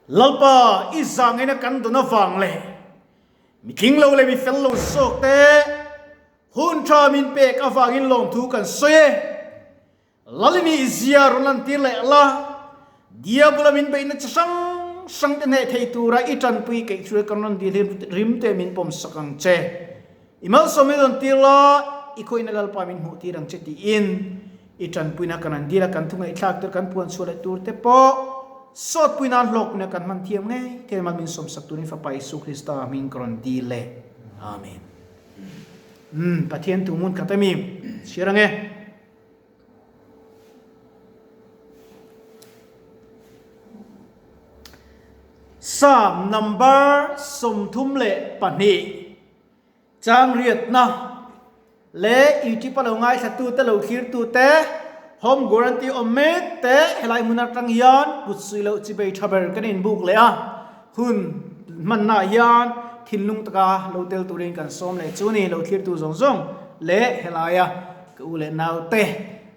Lalpa, i zangaina kan dawn avang leh mi tling lo leh mi fel lo zawk te hun tha min pek avangin lawmthu kan sawi e. Lalini i zia rawn lantir leh la, Diabula min beihna chi hrang hrang te hneh thei tura i tanpui keih chu kan rawn dil hi rim te min pawm sak ang che. I malsawm i rawn tir la, i khawihna Lalpa min hmuh tir ang che tiin i tanpuina kan han dil a, kan thu ngaihthlak tur kan puan chhuah leh tur te pawh sawtpui nan hlawkpina kan hman thiam ngei thei mal min sawm sak turin Fapa Isu Krista hming ka rawn dil e. Amen. Umm Pathian tu mun khat ami chhiar ange. Psalm number 32 Chang riatna leh YouTube a lo ngaithlatute lo thlirtute Home Guarantee awm mek te helai hmun atang hian kut suih loh chi bei tha ber kan inbuk leh a, hun hmannaah hian thinlung taka lo tel turin kan sawm leh chu ni lo thlirtu zawng zawng leh helaia ka u leh naute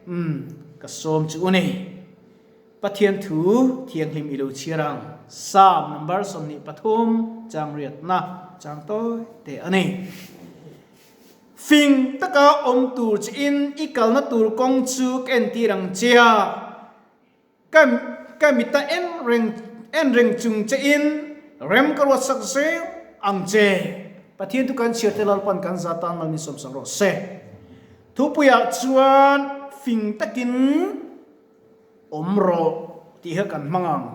umm ka sawm chu u ni. Pathian thu thianghlim i lo chhiar ang. Psalm number 23 chang riatna chang tawi te a ni. Fing taka awm tur che in i kalna tur kawng chu ka entir ang che a, ka ka mita en reng en reng chung che in rem ka ruat sak zel ang che. Pathian thu kan chhiar te Lalpan kan za tan mal min sawmsak rawh se. Thupuiah chuan fing takin Awm rawh tih kha kan hmang ang.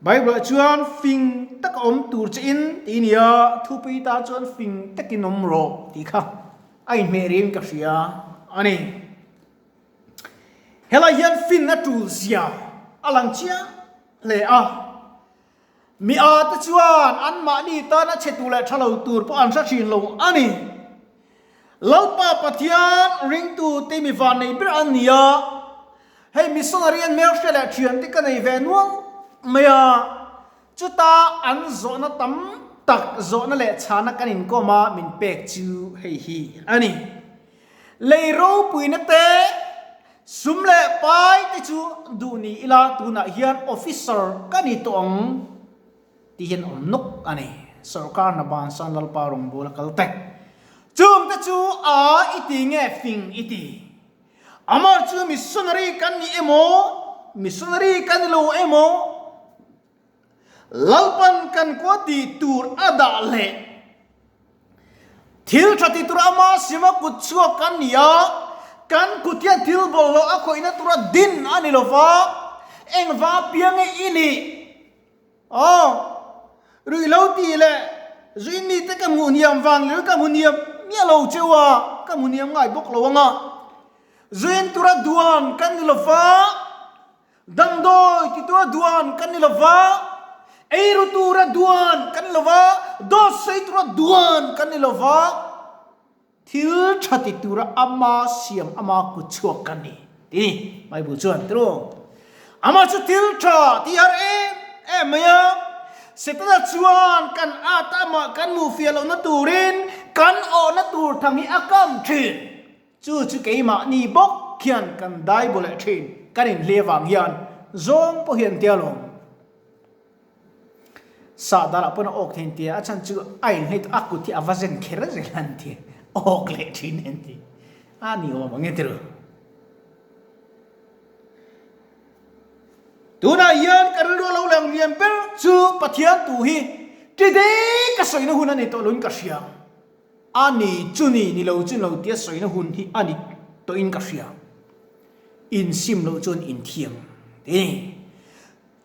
Bible ah chuan fing taka awm tur che in tih nia, thupui tan chuan fing takin awm rawh tih kha a inhmeh riin ka hria a ni. Helai hian fin a tul zia a lang chiang hle a. Mi a te chuan anmahni tana chhe tur leh tha lo tur pawh an hre thin lo a ni. Lalpa Pathian ringtu te mi van nei ber an ni a, hei missionary an hmelhriat leh thian te ka nei ve nual mai a, chuta an zawhna tam tak zawhna leh chhana kan inkawm a min pek chu hei hi a ni. Lei ropuina te, sum leh pai te chu duh ni ila tunah hian officer ka ni tawh ang tih hian awm nawk a ni. Sorkar hna bansan Lalpa rawngbawla kal te. Chung te chu a i ti nge fing i ti? Amah chu missionary kan ni emaw, missionary kan ni lo emaw, Lalpan kan khua tih tur a dah leh thil tha ti tur ama sima kut chhuak kan ni a, kan kut hian thil bawlhhlawh a khawihna tura din a ni lova, engva piang nge i nih? Aw, ruihhlo tih leh zuin mite ka hmuh hniam vang leh ka hmu hniam miah lo cheu a, ka hmu hniam ngai bawk lo ang a, zuin tura duan kan ni lova, Damdawi ti tura duan kan ni lova, eiru tura duan kan ni lova, dawt sawi tura duan kan ni lova, thil tha ti tura ama siam ama kut chhuak kan ni ti ni Bible chuan tiraw. Ama chu thil tha ti har em em mai a, Setana chuan kan at amah kan hmuh fiah lohna turin kan awhna tur thang hi a kam thin. Chu chu keimahni bawk hian kan dai bu leh thin, kan inhli avang hian zawng pawh hian tia lawm. Sah darah pawn a awk thei an tia, a chhan chu a inhlei tawh a kut hi a va zen kher zel an ti, awk leh thin an ti. A ni awm ang e tiraw. Tunah hian ka rilru a lo lang lian ber chu Pathian tu hi ti dei ka sawina hun a ni tawh loin ka hria. A ni chu ni, ni lo chu lo tia sawina hun hi a ni tawhin ka hria. Insim loh chuan inthiam ti a ni.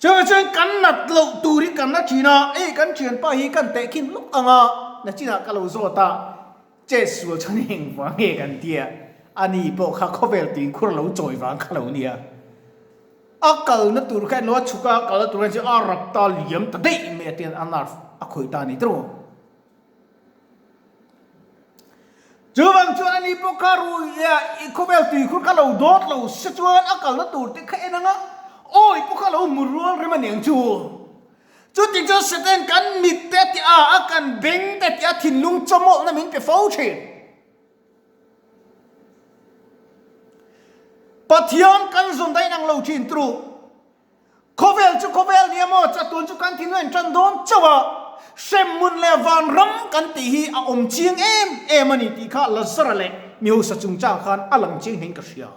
Chuvang chuan kan nat loh tur hi kan la thin a, ei kan thianpa hi kan teh khin lawk ang a, nachinah ka lo zawt a, chet sual chuan engvang nge kan tia, a ni pawh kha khawvel tuikhur lo chawi vang kha lo nia. A kalna tur kha emaw a chhuk a, a kalna tur kha chu a rap ta liam ta daih mai a tian a nerve a khawih ta a ni tiraw. Chuvang chuan ani pawh kha rui i khawvel tuikhur kha lo dawt lo se chuan a kalna tur te kha en anga awi pawh kha lo hmu rual rem a niang chu. Chuti chuan Satan kan mit te a ti a, a kan beng te a ti a, thinlung chawmawlhna min pe fo thin. Pathian kan zawn daih nang lo thin turu. Khawvel chu khawvel nia maw, chatuan chu kan thinlung in tan dawn chauh a, hremhmun leh vanram kan tih hi a awm chiang em em a ni tih kha Lazara leh mi hausa chungchang khan a lang chiang hlein ka hria.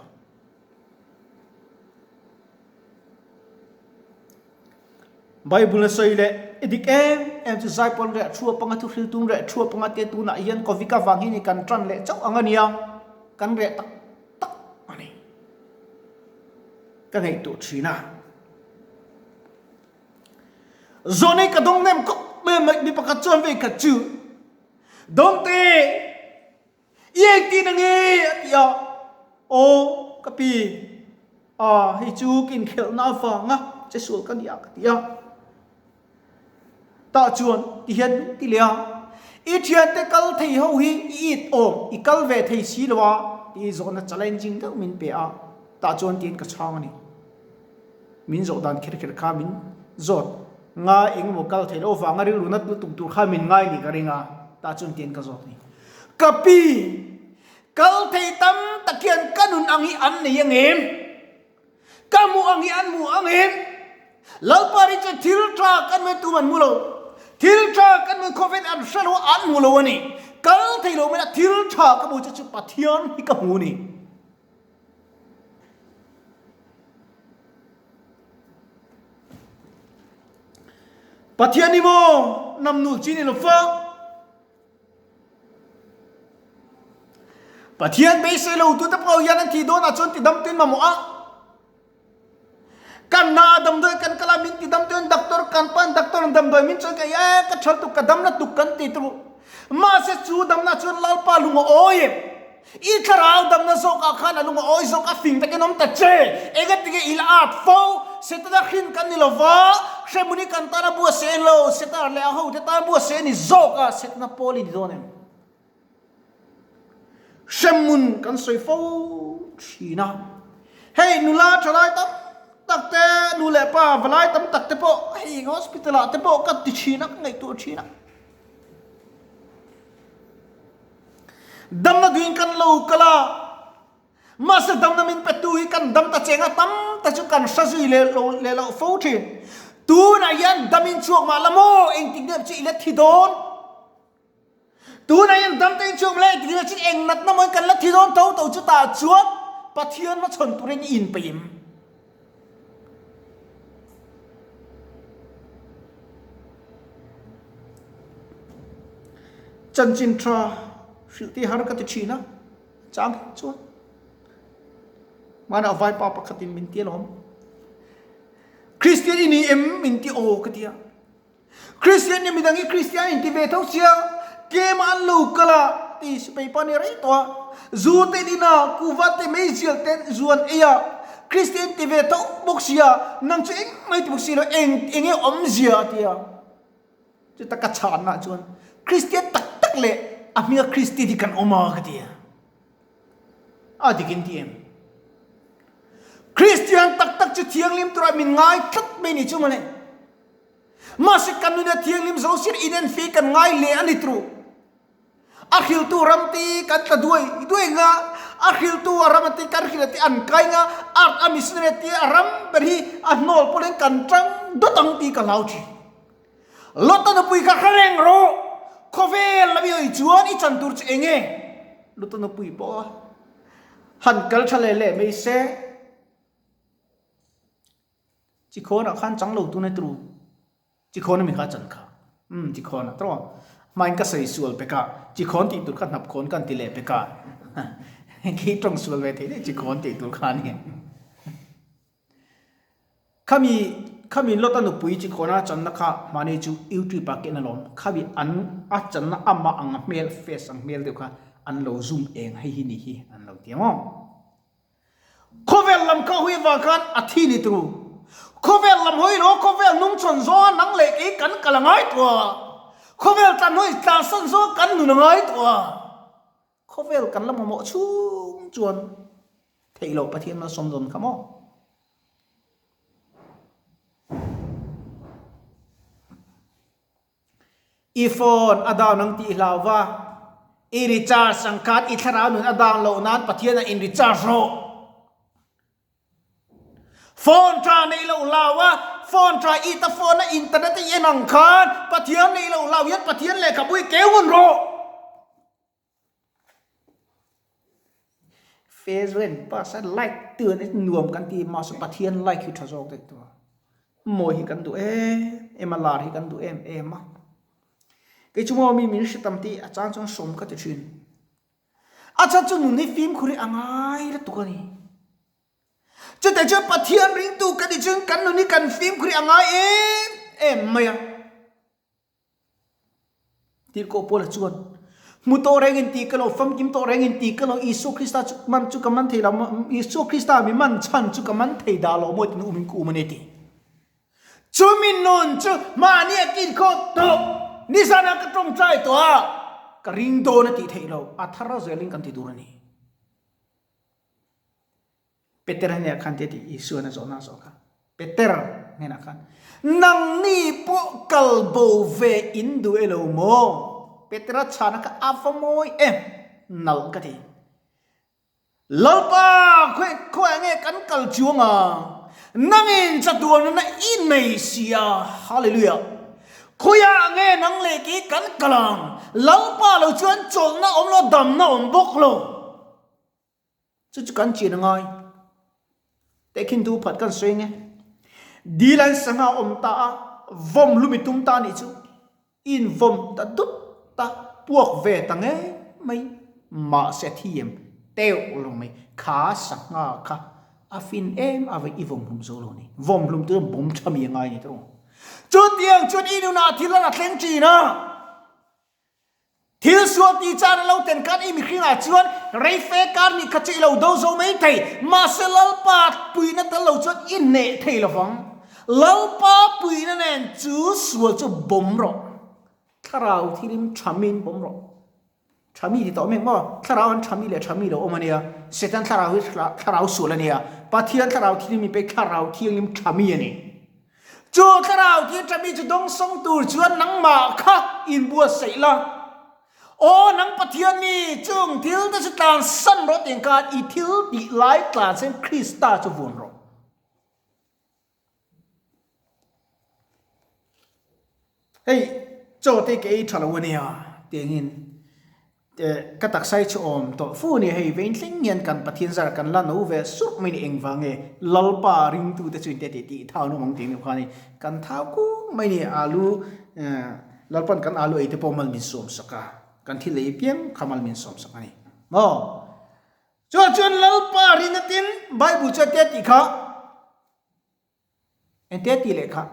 Bible a sawi leh i dik em em chu zaipawn reh thu a panga thu hril tum reh thu a panga te tunah hian Covid avang hian kan tan leh chauh ang a nia, kan reh tak tak a ni. Ka ngaihtuah thin a. Zawnei ka dawng nem khawp mai a, mi pakhat chuan vei khat chu, Dawngte! I engtin ange? a ti a. Aw, ka pi, a hei chu ka inkhelhna avanga che sual ka nia ka ti a. Tah chuan ti hian min ti leh a, I thiante kal thei ho hi i it awm, i kal ve thei si lo a, tih zawhna challenging deuh min pe a. Tah chuan tiin ka chhang a ni. Min zawh dan kher kher kha min zawt nga engemaw kal thei loh vanga rilru nat lutuk tur kha min ngai nih ka ring a, tah chuan tiin ka zawt a ni. Ka pi, kal thei tam tak hian ka nun ang hi an nei ang em? Ka hmuh ang hi an hmu ang em? Lalpa ri chu thil tha kan hmui tum an hmu lo. Thil tha kan hmui khawvel an hre lo a, an hmu lo a ni. Kal thei lo mai a thil tha ka hmu chu chu Pathian hi ka hmu a ni. Pathian hi maw namnul chi ni lo fa. Pathian beisei lo tute pawh hian an thih dawnah chuan tidam tuin mamawh a. Kan hna a damdawi kan kal a, min tidam tuin doctor kan pan, doctor in damdawi min chuan ka i e ka thal tuk ka dam la tuk kan ti turu. Mahse chu damna chuan Lalpa lung a awi em? I thlarau damna zawkah khan a lung a awi zawk a fing takin awm ta che. Engatinge i la at fo? Setana hrin kan ni lova, hremhmun hi kan tan a bua se en lo, Setana leh a hote tan bua se ni zawk a, Setana pawl i ni dawn em? Hremhmun kan sawi fo thin a. Hei nula thalai tam tak te, nu leh pa valai tam tak te pawh hei hospital ah te pawh ka ti thin a, ka ngaihtuah thin a. Damna duhin kan lo kal a, mahse damna min petu hi kan dam ta cheng a, tam ta chu kan hre zui leh lo leh loh fo thin. Tunah hian damin chhuak mah la maw, engtik deuh chu i la thi dawn? Tunah hian dam te in chhuak mah la engtik deuh chu eng natna maw in kan la thi dawn tho tho chutah chuan Pathian hmachhawn turin i inpeih em? Chanchin tha hrilh te har ka ti thin a, chang hi chuan hmanah vaipa pakhatin min ti alawm. Kristian i ni em min ti aw ka ti a. Kristian ni midang hi Kristian in ti ve tho sia, tlem a an lo kal a ti sipai pa nia rei tawh a, zu te in in a, kuva te meizial te zu an ei a, Kristian in ti ve tho bawk sia, nang chu engmah i ti bawk si lo, eng enge awmzia a ti a. Chuta ka chhanna chuan Kristian tak tak leh a hminga Kristian hi kan awm a ka ti a. A dik in ti em? Kristian tak tak chu thianghlim turah min ngai tlat mai ni chu mawle. Mahse kan nuna thianghlim zo sir inenfei kan ngai leh a ni tru. A hriltu ram te kan tla duai duai nga, a hriltu a ram te kan hrilh te an kai nga, art a missionary te a ram ber hi a hnawl pawlin kan tang dawt ang tih ka hlau thin. Lota nupui kha hre reng rawh, khawvel lam i hawi chuan i chan tur chu eng nge? Lota nupui pawh a han kal tha leh leh mai se. Chikhawnah khan chang lo tun e tru. Chikhawn ami kha chan kha. Umm chikhawn a tawng. Hmain ka sawi sual pek a, chikhawn tih tur kha hnapkhawn kan ti leh pek a. Khi tawng sual ve thei daih chikhawn tih tur kha a ni. Khami khami Lota nupui chikhawna channa kha mahni chu YouTube ah ken alawm. Khami an a channa amah ang hmel face ang hmel deuh kha an lo zoom eng hei hi ni hi an lo ti ang aw. Khawvel lam kha hawi avang khan a thi ni turu. Khawvel lam hawi lo khawvel nung chhawn zawnga nang leh kei kan kal a ngai tawh a. Khawvel tlan hawi tlansan zawnga kan nun a ngai tawh a. Khawvel kan la mamawh chhung chuan theih loh Pathian malsawm dawn kha maw? I phone a down ang tih hlau va, i recharge ang khan i thlarau nun a down loh nan Pathian ah in recharge rawh. Phone tha neih loh hlau a, phone tha i ta phone a internet i en ang khan Pathian neih loh hlau hian Pathian lehkhabu hi keu ngun rawh. Facebook en pass a like tu an nuam kan ti mahse Pathian like hi tha zawk daih tur. Mawi hi kan duh em em a lar hi kan duh em em a. Kei chu maw mi min hre tam tih a chang chuan sawm ka ti thin. A chhan chu nun hi fimkhur hi a ngai lutuk a ni. Chutah chuan Pathian ringtu ka nih chuan kan nun hi kan fimkhur hi a ngai em em mai a. Tirhkoh Paula chuan, Hmu tawh rengin tih ka lo, famkim tawh rengin tih ka lo, Isua Krista chu man chu ka man thei lo, Isua Krista mi man chhan chu ka man thei dah lo maw tiin umin ka um a ni a ti. Chumi nun chu mahni a kin khawp tawh, nizanah ka tawngtai tawh a, ka ring dawn a tih theih lo, a thar a zelin kan ti tur a ni. Peter hnenah khan tia tih Isuan a zawhna a zawh kha. Peter hnenah khan, Nangni pawh kal bo ve in duh e lo maw? Petera chhana kha a va mawi em? Nalh ka ti. Lalpa, khawi khawiah nge kan kal chuang a? Nangin chatuan nuna i nei si a. Hallelujah! Khawiah nge nang leh kei kan kal ang? Lalpa lo chuan chawlhna awm lo, damna awm bawk lo. Chu chu kan chian a ngai. Tehkhin tu phat kan sawi nge. Dil an sangha awm ta a, vawm hlum i tum ta nih chu. In vawm ta dut ta, puak ve ta ngei mai. Mahse a thi em teuh lo mai. Kha sangha kha a fin em a vei i vawm hlum zo lo ni. Vawm hlum tu chuan bawm tha mi a ngai ni tawh. Chutiang chuan i nunah thil a la thleng thin a. Thil sual tih chan a lo ten khan i mihringah chuan rei fe kar nih kha chu i lo do zo mai thei. Mahse Lalpa puihna tel lo chuan i hneh thei lo vang. Lalpa puihna nen chu sual chu bawm rawh. Thlarau thilim tha miin bawm rawh. Tha mi ti tawh mek maw? Thlarau an tha mi leh tha mi lo awm a nia. Satan thlarau hi thlarau sual a nia. Pathian thlarau thilim mi pek thlarau thianghlim tha mi a ni. Chu thlarau thil ṭha mi chu dawngsawng tur chuan nangmah kha inbuatsaih la. Aw nang Pathian mi, chung thil te chu tlansan rawh tiang khan i thil tih lai tlansan Krista chu vuan rawh. Hei chaw te ka ei ṭha lo a nia tiangin. Ka taksa hi chu awm tawh fu a ni, hei vein thleng hian kan Pathian zar kan la no ve surh mai ni engvang nge Lalpa ringtute chu inte tih tih thau an awm ang tih ang deuh kha a ni, kan thau kung mai ni alu Lalpan kan alu ei te pawh mal min sawm sak a, kan thil ei piang kha mal min sawm sak a ni maw? Chuan chuan Lalpa rinna tin Bible chuan te tih kha. Engtia tih leh kha?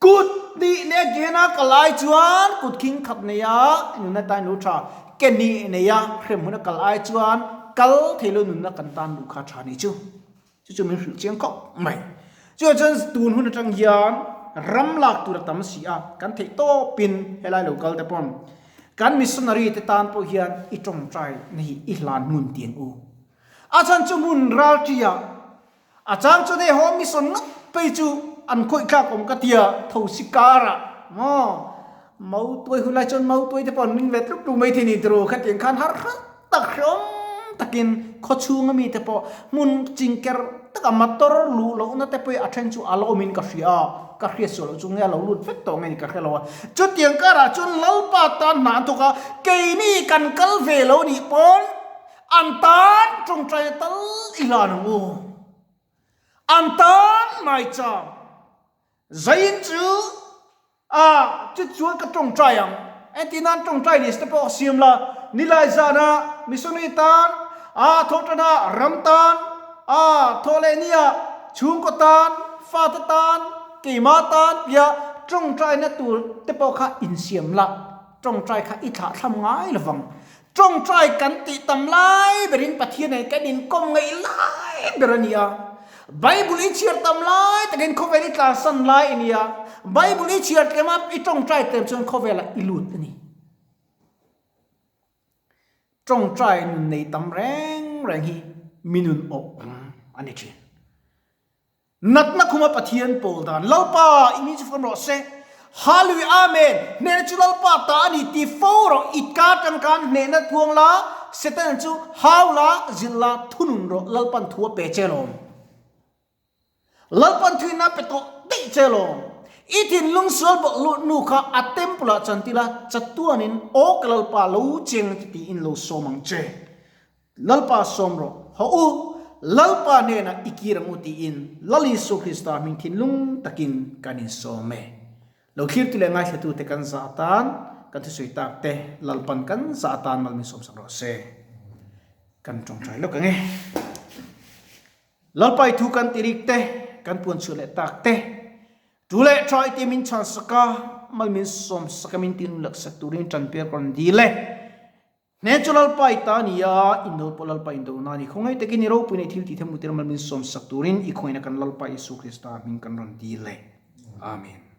Kut nih leh gena ka lai chuan kut khing khat nei a nunna tan lu tha, ke nih nei a hrem huna kal ai chuan kal thei lo nunna kan tan luh kha tha ni chu. Chu chu min hrilh chiang khawp mai. Chuvang chuan tun hun atang hian ram lak tur a tam si a, kan theih tawpin helai lo kal te pawn kan missionary te tan pawh hian i tawngtai na hi i hlan ngun tiang u. A chhan chu hmun ralṭiah A chang chuan hei home mission ngawt phei chu an khawih thlak awm ka tia tho si karah maw mautuai hun lai chuan mautuai te pawh an ring ve tluk tluk mai thei ni tiraw khatiang khan har hrat tak hreawm takin khawchhung ami te pawh hmun chingker taka motor luh lohna te pawh a then chu a la awmin ka hria a ka hriat suah loh chu nge a lo lut vek tawh nge ni ka hre lo a chutiang karah chuan Lalpa tan hna an thawk a keini kan kal ve lo nih pawn An tan tawngtai a tal i hlan ang u. An tan mai chang. Zain chu a chu chuan ka tawngtai ang. Engtin nan tawngtai list te pawh siam la. Nilai zana missionary tan, a thawhṭana ram tan, a thawh leh nia chhungkaw tan, fate tan, keimah tan tia tawngtaina tur te pawh kha insiam la. Tawngtai kha i thlahthlam ngai lovang. Tawngtai kan tih tam lai berin Pathian nen kan inkawm ngaih lai ber a ni a. Bible i chhiar tam lai takin khawvel i tlansan lai a ni a. Bible i chhiar tlem a, i tawngtai tlem chuan khawvelah i lut a ni. Tawngtai nun nei tam reng reng hi mi nun awh awm a ni thin. Natna khuma Pathian pawl dan, Lalpa, i mi chu fam rawh se. Hallelujah, Amen! Hnehna chu Lalpa ta a ni ti fo rawh. I ka tangkan hnehna thuang la, Satan chu hau la, zilh la, thunun rawh, Lalpan thu a pe che lawm. Lalpan thuin a pe tawh daih. daih che lawm. I thinlung sual bawlhhlawh nu kha a temple ah chantir a, chatuanin aw ka Lalpa lo cheng ang che tiin lo sawm ang che. Lalpa sawm rawh, haw u, Lalpa hnenah i kir ang u tiin Lal Isua Krista hming thinlung takin kan insawm e. Lo thlirtu leh ngaithlatute kan zah atan kan thusawi tak te Lalpan kan zah atan mal min sawmsak rawh se. Kan tawngtai lawk ang e. Lalpa i thu kan tirik te, kan puan chhuah leh tak te, tu leh tha i ti min chhan sak a, mal min sawmsak a min tinun laksak turin tanpiar ka rawn dil e. Hnen chu Lalpa i ta a ni a, indo pawh Lalpa indo na a ni. Khawngaih takin i ropui nei thil tih themute ram mal min sawmsak turin i khawngaihna kan Lalpa Isua Krista hming kan rawn dil e. Amen.